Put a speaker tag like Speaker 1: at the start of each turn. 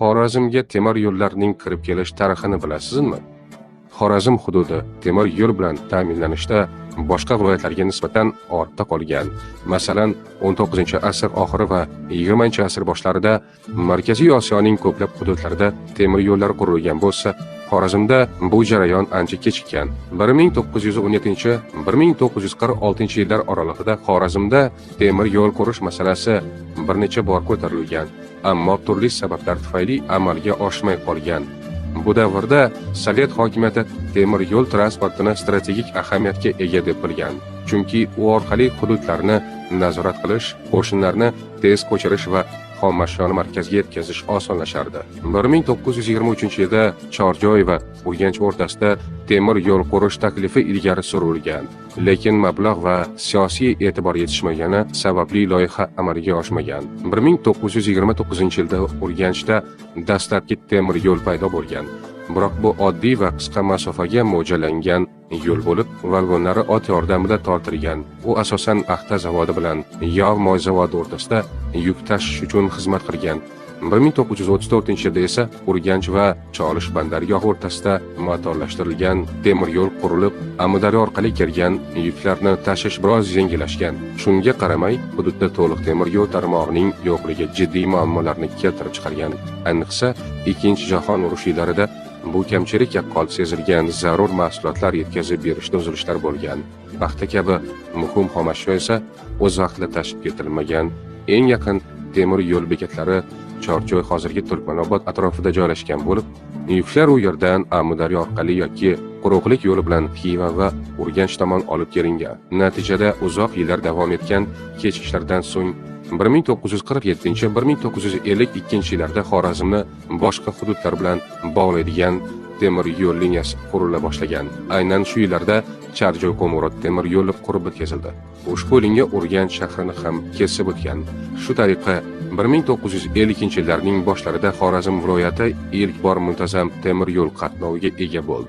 Speaker 1: Xorazmga temir yo'llarning kirib kelish tarixini bilasizmi? Xorazm hududi temir yo'l bilan ta'minlanishda boshqa viloyatlarga nisbatan ortda qolgan. Masalan, 19-asr oxiri va 20-asr boshlarida Markaziy Osiyoning ko'plab hududlarida temir yo'llar qurilgan bo'lsa, Xorazmda bu jarayon ancha kechikkan. 1917-1946 yillar oralig'ida Xorazmda temir yo'l qurish masalasi bir necha bor ko'tarilgan, ammo turli sabablar tufayli amalga oshmay qolgan. Bu davrda Sovet hokimiyati temir yo'l transportini strategik ahamiyatga ega deb bilgan, chunki u orqali hududlarni nazorat qilish, qo'shinlarni tez ko'chirish va xom ashyoni markazga yetkazish osonlashardi. 1923-yilda Chorjoy va Urganch o'rtasida temir yo'l qurish taklifi ilgari surilgan, lekin mablag' va siyosiy e'tibor yetishmagani sababli loyiha amalga oshmagan. 1929-yilda Urganchda dastlabki temir yo'l paydo bo'lgan. Biroq bu oddiy va qisqa masofaga mo'ljallangan yo'l bo'lib, vagonlari ot yordamida tortilgan. U asosan paxta zavodi bilan yog' moy zavodi o'rtasida yuk tashish uchun xizmat qilgan. 1934-yilda esa Urganch va Cholish bandargohi o'rtasida motorlashtirilgan temir yo'l qurilib, Amudaryo orqali kelgan yuklarni tashish biroz yengillashgan. Shunga qaramay, hududda to'liq temir yo'l tarmog'ining yo'qligi jiddiy muammolarni keltirib chiqargan. Ayniqsa, Ikkinchi jahon urushi yillarida bu kamchilik yaqqol sezilgan, zarur mahsulotlar yetkazib berishda uzilishlar bo'lgan. Paxta kabi muhim xom ashyo esa o'z vaqtida tashib ketilmagan. Eng yaqin temir yo'l bekatlari Chorchoy, hozirgi Turkmanobod atrofida joylashgan bo'lib, yuklar u yerdan Amudaryo orqali yoki quruqlik yo'li bilan Xiva va Urganch tomon olib kelingan. Natijada uzoq yillar davom etgan kechikishlardan so'ng 1947-1952 yillarda Xorazmni boshqa hududlar bilan bog'laydigan temir yo'l liniyasi qurila boshlagan. Aynan shu yillarda Charjoy-Qo'ng'irot temir yo'li qurib bitkazildi. Ushbu liniya Urganch shahrini ham kesib o'tgan. Shu tariqa 1952 yillarning boshlarida Xorazm viloyati ilk bor muntazam temir yo'l qatnoviga ega bo'ldi.